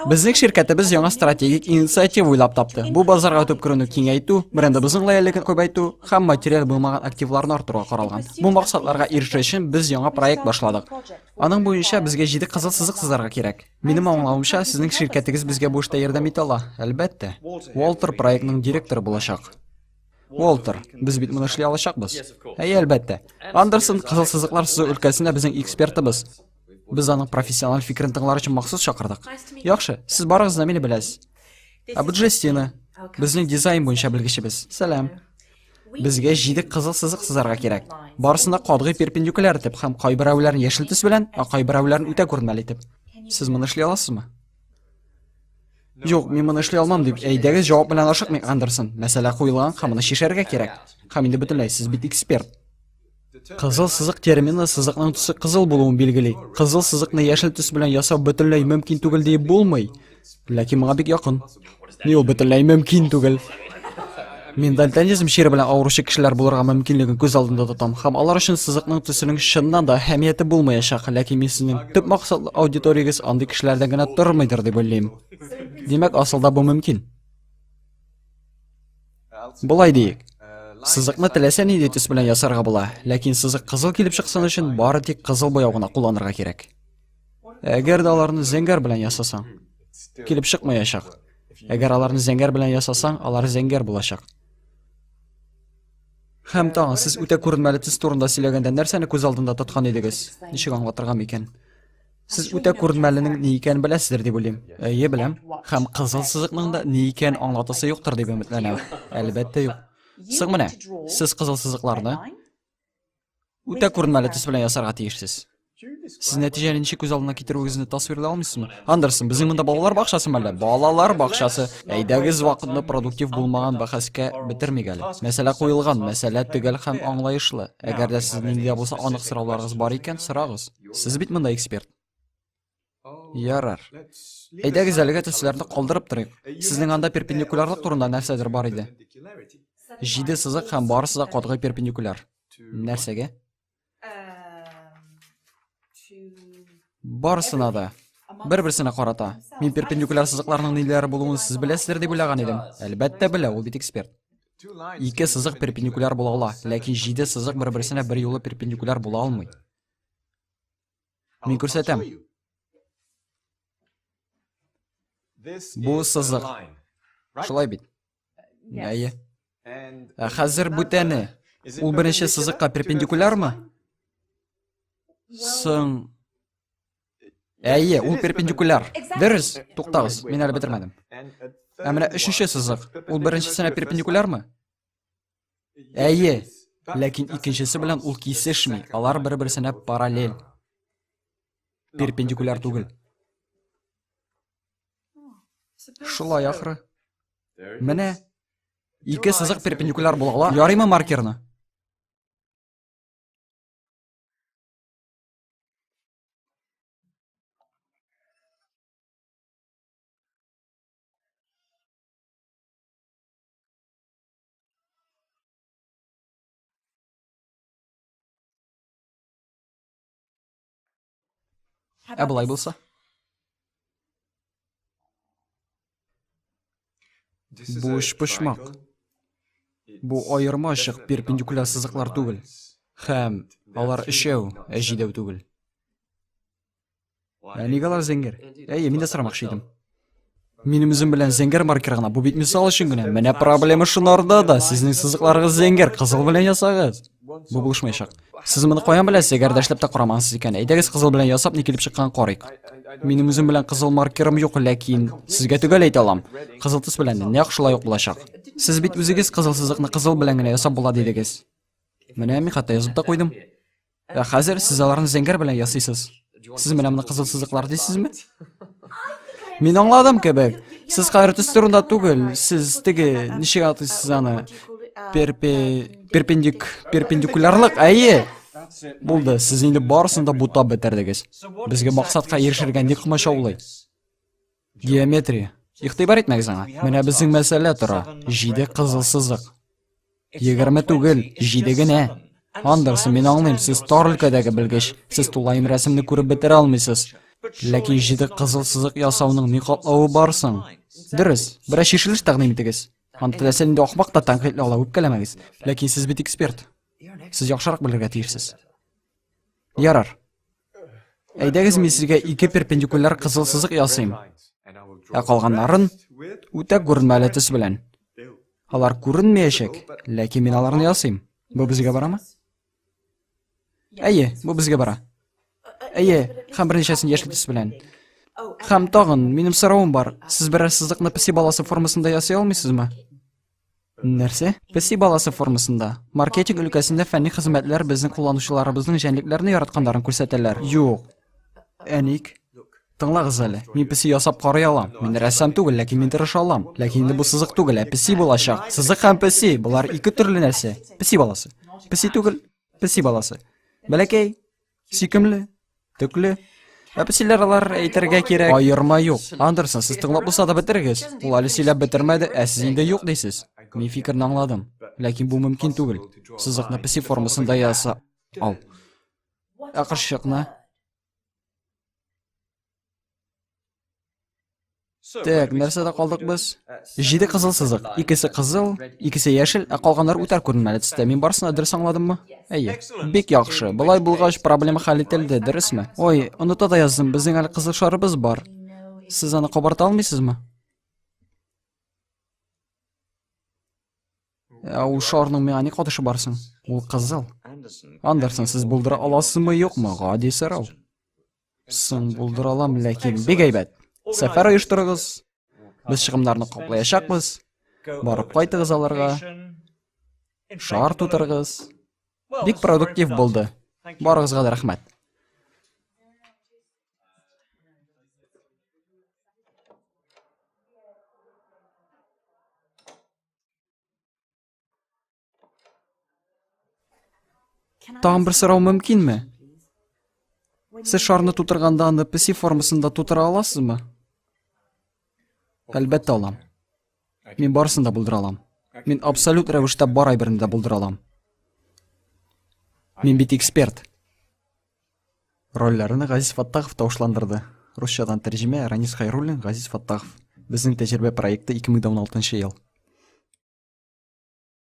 Безнең ширкәтебез яңа стратегик инициатива уйлап тапты. Бу базарга үтеп керүне киңәйтү, брендыбызның лояльлеген күбәйтү һәм материаль булмаган активларны арттыруга каралган. Бу максатларга ирешү өчен без яңа проект башладык. Аның буенча безгә җиде кызыл сызык сызарга кирәк. Минем аңлавымча, сезнең ширкәтегез безгә бу эштә ярдәм итә ала. Әлбәттә. Уолтер проектның директоры булачак. Уолтер, без бит моны эшли алачакбыз. Әйе, әлбәттә. Андерсон кызыл сызыклар сызу өлкәсендә безнең экспертыбыз. Без аның профессиональ фикерен тыңлар өчен махсус чакырдык. Яхшы, сез барыгыз да мине беләсез. Ә бу Джестина, безнең дизайн буенча белгечебез. Сәлам. Безгә җиде кызыл сызык сызарга кирәк. Барысын да катгый перпендикуляр итеп һәм кайберәүләрен яшел төс белән, ә кайберәүләрен үтә күренмәле итеп. Сез моны эшли аласызмы? Юк, мин моны эшли алмам дип, әйдәгез җавап белән ашыкмыйк, Андерсон. Мәсьәлә куелган һәм моны чишәргә кирәк. Һәм инде бөтенләй сез бит эксперт. Кызыл сызык термины сызыкның төсе кызыл булуын билгели. Кызыл сызыкны яшел төс белән ясау бөтенләй мөмкин түгел диеп булмый. Ләкин моңа бик якын. Ни ул бөтенләй мөмкин түгел? Мин дальтонизм чире белән авыручы кешеләр булырга мөмкинлеген күз алдында тотам һәм алар өчен сызыкның төсенең чыннан да әһәмияте булмаячак, ләкин мин сезнең төп максатлы аудиториягез андый кешеләрдән генә тормыйдыр дип уйлыйм. Димәк, асылда бу мөмкин. Болай диек. Сызыкны теләсә нинди төс белән ясарга була, ләкин сызык кызыл килеп чыксын өчен бары тик кызыл буяу гына кулланырга кирәк. Әгәр дә аларны зәңгәр белән ясасаң, килеп чыкмаячак. Әгәр аларны зәңгәр белән ясасаң, алар зәңгәр булачак. Һәм тагын сез үтә күренмәле төс турында сөйләгәндә нәрсәне күз алдында тоткан идегез? Ничек аңлатырга микән? Сез үтә күренмәленең ни икәнен беләсездер дип уйлыйм. Әйе, беләм. Һәм кызыл сызыкның да ни икәнен аңлатасы юктыр дип өметләнәм. Әлбәттә, юк. Соң менә, сез кызыл сызыкларны үтә күренмәле төс белән ясарга тиешсез. Сез нәтиҗәне ничек күз алдына китерүегезне тасвирлый алмыйсызмы? Андерсон, безнең монда балалар бакчасы мәллә? Балалар бакчасы. Әйдәгез вакытны продуктив булмаган бәхәскә бетермик әле. Мәсьәлә куелган, мәсьәлә төгәл һәм аңлаешлы. Әгәр дә сезнең нинди дә булса анык сорауларыгыз бар икән, сорагыз. Сез бит монда эксперт. Ярар. Әйдәгез әлегә төсләрне калдырып торыйк. Сезнең анда перпендикулярлык турында нәрсәдер бар иде. Җиде сызык һәм барысы да катгый перпендикуляр. Нәрсәгә? Барысына да. Бер-берсенә карата. Мин перпендикуляр сызыкларның ниләр булуын сез беләсездер дип уйлаган идем. Әлбәттә белә, ул бит эксперт. Ике сызык перпендикуляр була ала, ләкин җиде сызык бер-берсенә бер юлы перпендикуляр була алмый. Мин күрсәтәм. Бу сызык. Шулай бит. Әйе. Ә хәзер бүтәне. Ул беренче сызыкка перпендикулярмы? Соң Әйе, ул перпендикуляр. Дөрес, туктагыз, мин әле бетермәдем. Ә менә өченче сызык, ул беренчесенә перпендикулярмы? Әйе, ләкин икенчесе белән ул кисешми, алар бер-берсенә параллель. Перпендикуляр түгел. Шулай ахры. Менә ике сызык перпендикуляр була ала. Ярыймы маркерны? Ә болай булса? Бу өчпочмак. Бу аерма ачык перпендикуляр сызыклар түгел. Һәм алар өчәү, ә җидәү түгел. Ә нигә алар зәңгәр? Әйе, мин дә сорамакчы идем. Минем үзем белән зәңгәр маркер гына. Бу бит мисал өчен генә. Менә проблема шунарда да. Сезнең сызыкларыгыз зәңгәр, кызыл белән ясагыз. Бу булышмаячак. Сез моны каян беләсез, әгәр дә эшләп тә карамагансыз икән? Әйдәгез кызыл белән ясап, ни килеп чыкканын карыйк. Минем үзем белән кызыл маркерым юк, ләкин сезгә төгәл әйтә алам. Кызыл төс белән дә нәкъ шулай ук булачак. Сез бит үзегез кызыл сызыкны кызыл белән генә ясап була дидегез. Менә мин хәтта язып та куйдым. Ә хәзер сез аларны зәңгәр белән ясыйсыз. Сез менә моны кызыл сызыклар дисезме? Мин аңладым кебек. Сез хәзер төс турында түгел, сез теге ничек атыйсыз аны? Перпе перпендик перпендикулярлык, әйе. Булды, сез инде барысын да бутап бетердегез. Безгә максатка ирешергә ни комачаулый? Геометрия. Игътибар итмәгез аңа. Менә безнең мәсьәлә тора. Җиде кызыл сызык. 20 түгел, җиде генә. Андерсон, мин аңлыйм, сез тар өлкәдәге белгеч. Сез тулаем рәсемне күреп бетерә алмыйсыз. Ләкин җиде кызыл сызык ясауның ни катлавы бар соң? Дөрес, берәр чишелеш тәкъдим итегез. Аны теләсә нинди ахмак та тәнкыйтьли ала, үпкәләмәгез. Ләкин сез бит эксперт. Сез яхшырак белергә тиешсез. Ярар. Әйдәгез, мин сезгә ике перпендикуляр кызыл сызык ясыйм. Ә калганнарын үтә күренмәле төс белән. Алар күренмәячәк, ләкин мин аларны ясыйм. Бу безгә барамы? Әйе, бу безгә бара. Әйе, һәм берничәсен яшел төс белән. Һәм тагын минем соравым бар. Сез берәр сызыкны песи баласы формасында ясый алмыйсызмы? Нәрсә? Песи баласы формасында. Маркетинг өлкәсендә фәнни хезмәтләр безнең кулланучыларыбызның җәнлекләрне яратканнарын күрсәтәләр. Юк. Ә ник? Тыңлагыз әле. Мин песи ясап карый алам. Мин рәссам түгел, ләкин мин тырыша алам. Ләкин инде бу сызык түгел, ә песи булачак. Сызык һәм песи, болар ике төрле нәрсә. Песи баласы. Песи түгел, песи баласы. Бәләкәй, сөйкемле, төкле. Ә песиләр алар әйтергә кирәк. Аерма юк. Андерсон, сез тыңлап булса да бетерегез. Ул әле сөйләп бетермәде, ә сез инде юк дисез. Мин фикерне аңладым. Ләкин бу мөмкин түгел. Сызыкны песи формасында яса. Ал. Ә кошчыкны? Так, нәрсәдә калдык без? Җиде кызыл сызык. Икесе кызыл, икесе яшел, ә калганнар үтәр күренмәле төстә. Мин барысын да дөрес аңладыммы? Әйе. Бик яхшы. Болай булгач, проблема хәл ителде, дөресме? Ой, оныта да яздым, безнең әле кызыл шарыбыз бар. Сез аны кабарта алмыйсызмы? Ә ул шарның миңа ни катышы бар соң? Ул кызыл. Андерсон, сез булдыра аласызмы, юкмы? Гади сорау. Соң булдыра алам, ләкин бик әйбәт. Сәфәр оештырыгыз. Без чыгымнарны каплаячакбыз. Барып кайтыгыз аларга. Шар тутырыгыз. Бик продуктив булды. Барыгызга да рәхмәт. Тагын бер сорау мөмкинме? Сез шарны тутырганда аны песи формасында тутыра аласызмы? Әлбәттә алам. Мин барысын да булдыра алам. Мин абсолют рәвештә бар әйберне дә булдыра алам. Мин бит эксперт. Рольләрне Газиз Фаттахов тавышландырды. Русчадан тәрҗемә Ранис Хайруллин, Газиз Фаттахов. Безнең тәҗрибә проекты 2016 ел.